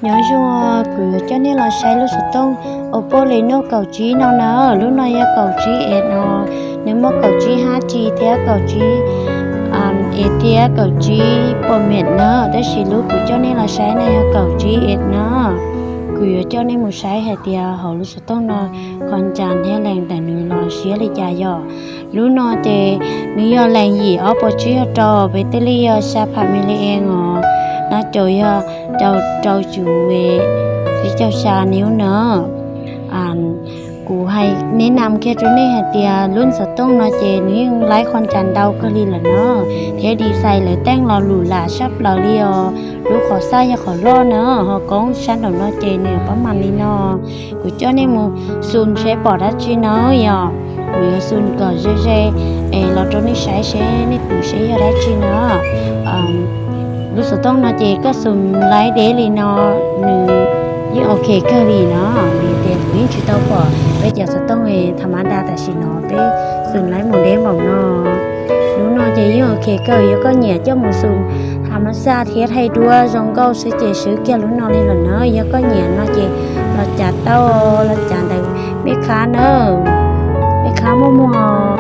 Nyob zoo, kuv yuav coj nej los saib lub xov tooj Oppo Reno kaum tsib no na. Lub no yog kaum tsib S no, nws muaj kaum tsib hab G thiab kaum tsib S thiab kaum tsib Pro Max na, tab sis lub kuv coj nej los saib no yog kaum tsib S no. Kuv yuav coj nej mus saib hais tias hauv lub xov tooj no qhov ncas thiab lees ntawm nws los siab li cas yom. Lub no ces nws yog lees yim ob puas tsib caug rau, peb tej li yog xya phav mili es os, no ces yog rau rau cuv peb caug xya niv na. Kuv hais neb nam kiag rau nej hais tias lub xov tooj no ces nws yeej laib qhov ncas ntau kawg li lawm no, thiab design lawv teej los lus lam sab plaws li os. Lub qhov xaj yog qhov loj na, ho koob sab nraum no ces nws pab mam li no. Kuv coj nej mus xum saib pom dab tsi na yom. Kuv yuav xum kom ze ze es los rau nej saib seb nej pom seb yog dab tsi na. Lub xov tooj no ces koj xum laib deb li no, nws yeej ok kawg li no. Vim tias kuv yeej tsis tau pom peb cov xov tooj tham ma da tam sim no peb xum laib mus deb npaum no. Lub no ces yeej ok kawg, yog koj nyiam coj mus xum tham ma xaj thiab thaij duab zoo nkauj xwb ces swb kiag lub no li lawm na. Yog koj nyiam no ces los cav tau, los cav ntawm mej khab na, mej khab muaj muag